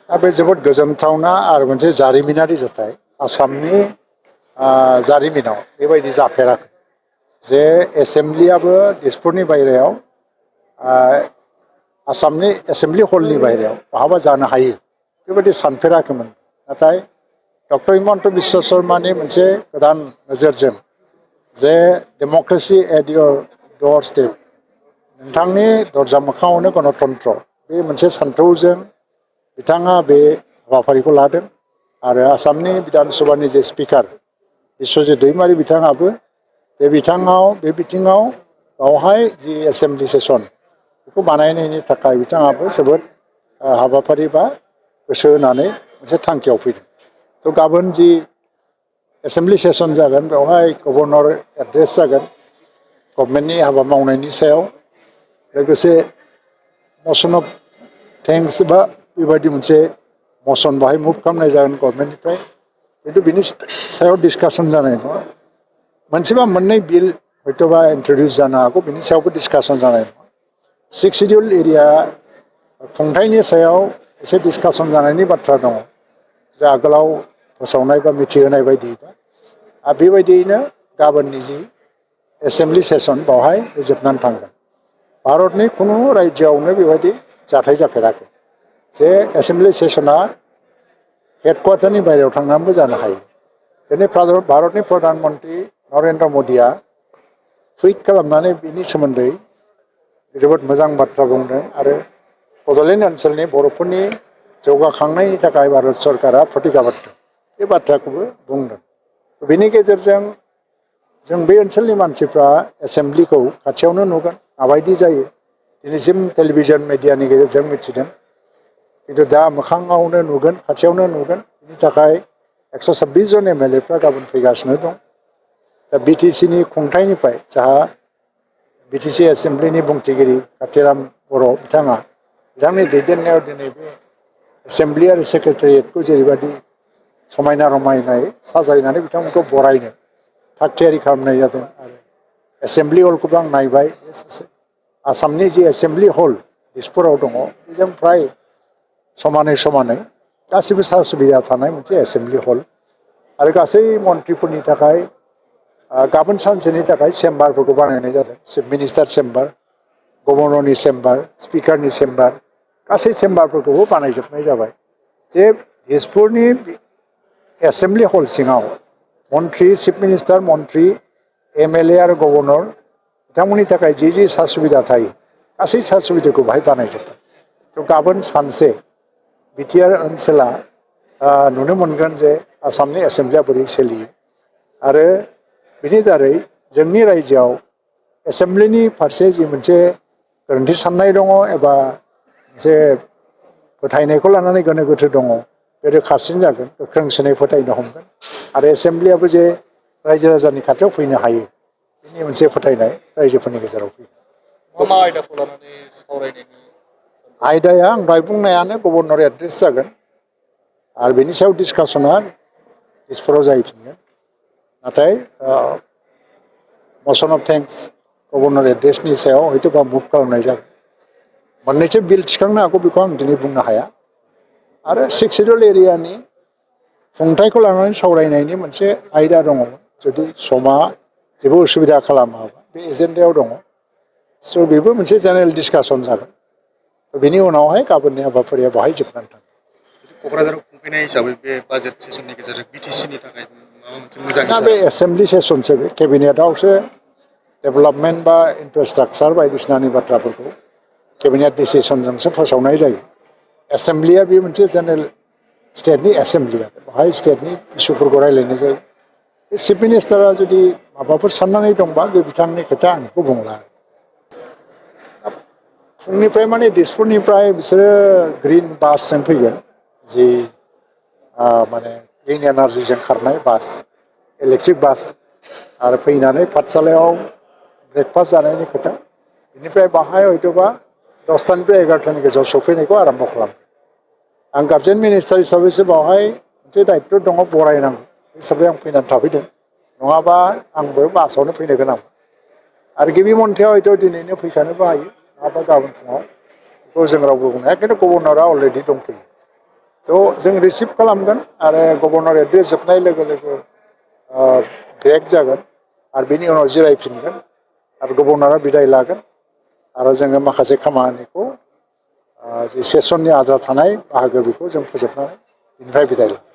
बे जोबोद गोजोनथावना आरो मोनसे जारिमिनारि जाथाय आसामनि जारिमिनाव बेबायदि जाफेराखै जे एसेम्ब्लियाबो दिसपुरनि बायरायाव आसामनि एसेम्ब्लि हलनि बायरायाव बहाबा जानो हायो बेबायदि सानफेराखैमोन नाथाय डक्टर हिमन्त बिश्व शर्मानि मोनसे गोदान नोजोरजों जे democracy at your doorstep नोंथांनि दरजा मोखाङावनो गणतन्त्र बे मोनसे सान्थौजों बिथाङा बे हाबाफारिखौ लादों आरो आसामनि बिधान सभानि जे स्पिकार बिश्वजित दैमारि बिथाङाबो बे बिथिङाव बावहाय जि एसेम्ब्लि सेसन बेखौ बानायनायनि थाखाय बिथाङाबो जोबोद हाबाफारि बा गोसो होनानै मोनसे थांखियाव फैदों थ' गाबोन जि एसेम्ब्लि सेसन जागोन बेवहाय गभर्नर एड्रेस जागोन गभर्नमेन्टनि हाबा मावनायनि सायाव लोगोसे मसन अफ थेंक्स बा बेबायदि मोनसे मसन बाहाय मुभ खालामनाय जागोन गभर्नमेन्टनिफ्राय खिन्थु बिनि सायाव डिसकासन जानाय नङा मोनसेबा मोननै बिल हयथ'बा इन्ट्रडिउस जानो हागौ बिनि सायावबो डिसकासन जानाय नङा 6 शिडिउल एरिया खुंथायनि सायाव एसे डिसकासन जानायनि बाथ्रा दङ जे आगोलाव फोसावनाय बा मिथिहोनाय बायदियैबा आरो बेबायदियैनो गाबोननि जि एसेम्ब्लि सेसन बावहाय जोबनानै थांगोन भारतनि खुनु रायजोआवनो बेबायदि जाथाय जाफेराखै जे एसेम्ब्लि सेसना हेडक्वार्टारनि बायरायाव थांनानैबो जानो हायो दिनै भारतनि प्रधान मन्त्रि नरेन्द्र मदिया टुइट खालामनानै बिनि सोमोन्दै जोबोद मोजां बाथ्रा बुंदों आरो बड'लेण्ड ओनसोलनि बर'फोरनि जौगाखांनायनि थाखाय भारत सरकारा प्रतिज्ञाबद्ध बे बाथ्राखौबो बुंदों बेनि गेजेरजों जों बे ओनसोलनि मानसिफ्रा एसेम्ब्लिखौ खाथियावनो नुगोन माबायदि जायो दिनैसिम टेलिभिजन मिडियानि गेजेरजों मिथिदों खिन्थु दा मोखाङावनो नुगोन खाथियावनो नुगोन बिनि थाखाय 126 जन एमएलएफ्रा गाबोन फैगासिनो दं दा बिटिसिनि खुंथायनिफ्राय जाहा बिटिसि एसेम्ब्लिनि बुंथिगिरि कातिराम बर' बिथांनि दैदेननायाव दिनै बे एसेम्ब्लि आरो सेक्रेटारियेटखौ जेरैबायदि समायना रमायनायै साजायनानै बिथांमोनखौ बरायनो थाग थियारि खालामनाय जादों आरो एसेम्ब्लि हलखौबो आं नायबाय आसामनि जि एसेम्ब्लि हल दिसपुराव दङ बेजों फ्राय समानै गासिबो सा सुबिदा थानाय मोनसे एसेम्ब्लि हल आरो गासै मन्थ्रिफोरनि थाखाय गाबोन सानसेनि थाखाय चेम्बारफोरखौ बानायनाय जादों चिफ मिनिस्टार चेम्बार गभर्नरनि चेम्बार स्पिकारनि चेम्बार गासै चेम्बारफोरखौबो बानायजोबनाय जाबाय जे दिसपुरनि एसेम्ब्लि हल सिङाव मन्थ्रि चिफ मिनिस्टार मन्थ्रि एमएलए आरो गभर्नर बिथांमोननि थाखाय जि सा सुबिदा थायो गासै सा सुबिदाखौ बाहाय बानायजोब्बाय थ' गाबोन सानसे बिटिआर ओनसोला नुनो मोनगोन जे आसामनि एसेम्ब्लिया बोरै सोलियो आरो बिनि दारै जोंनि रायजोआव एसेम्ब्लिनि फारसे जि मोनसे गोरोन्थि साननाय दङ एबा मोनसे फोथायनायखौ लानानै गोनो गोथो दङ बे रोखासिन जागोन गोख्रोंसिनै फोथायनो हमगोन आरो एसेम्ब्लियाबो जे रायजो राजानि खाथियाव फैनो हायो बेनि मोनसे फोथायनाय रायजोफोरनि गेजेराव फैयो मा आयदाखौ लानानै सावरायनायनि आयदाया आं दहाय बुंनायानो गभर्नर एड्रेस जागोन आरो बेनि सायाव डिसकासना दिसपुराव जाहैफिनगोन नाथाय मसन अफ थेंक्स गभर्नर एड्रेसनि सायाव हयथ'बा मुभ खालामनाय जागोन मोननैसो बिल थिखांनो हागौ बेखौ आं दिनै बुंनो हाया आरो 6 शिडिउल एरियानि खुंथायखौ लानानै सावरायनायनि मोनसे आयदा दङ जुदि समा जेबो उसुबिदा खालामाबा बे एजेन्डायाव दङ स' बेबो मोनसे जेनेरेल डिसकासन जागोन बेनि उनावहाय गाबोननि हाबाफारिया बाहाय जोबनानै थाङो क'क्राझाराव खुंफैनाय हिसाबै बे बाजेट सेसननि गेजेरजों बिटिसिनि थाखाय माबा मोनसे मोजां दा बे एसेम्ब्लि सेसनसो बे केबिनेटआवसो डेभेलपमेन्ट बा इनफ्रास्ट्राक्चार बायदिसिनानि बाथ्राफोरखौ केबिनेट डिसिसनजोंसो फोसावनाय जायो एसेम्ब्लिया बे मोनसे जेनेरेल स्टेटनि एसेम्ब्लि बेवहाय स्टेटनि इसुफोरखौ रायज्लायनाय जायो बे चिफ मिनिस्टारा जुदि माबाफोर साननानै दंबा बे बिथांनि खोथा आं बेखौ बुंला फुंनिफ्राय माने दिसपुरनिफ्राय बिसोरो ग्रिन बासजों फैगोन जि माने ग्रिन एनार्जिजों खारनाय बास इलेक्ट्रिक बास आरो फैनानै पाठसालायाव ब्रेकफास्ट जानायनि खोथा बेनिफ्राय बाहाय हयथ'बा 10टानिफ्राय 11टानि गेजेराव सफैनायखौ आरम्भ खालामो आं गार्जेन मिनिस्टार हिसाबैसो बावहाय मोनसे दायित्व दङ बरायनांगौ हिसाबै आं फैनानै थाफैदों नङाबा आंबो बासावनो फैनो गोनां आरो गिबि मन्थ्रिया हयथ' दिनैनो फैखानोबो हायो नङाबा गाबोन फुङाव बेखौ जों रावबो बुंनो हाया खिन्थु गभर्नरा अलरेडि दंफैयो थ' जों रिसिभ खालामगोन आरो गभर्नर एड्रेस जोबनाय लोगो लोगो ब्रेक जागोन आरो बेनि उनाव जिरायफिनगोन आरो गभर्नरा बिदाय लागोन आरो जोङो माखासे खामानिखौ जि सेसननि आद्रा थानाय बाहागो बेखौ जों फोजोबनानै बिनिफ्राय बिदाय लागोन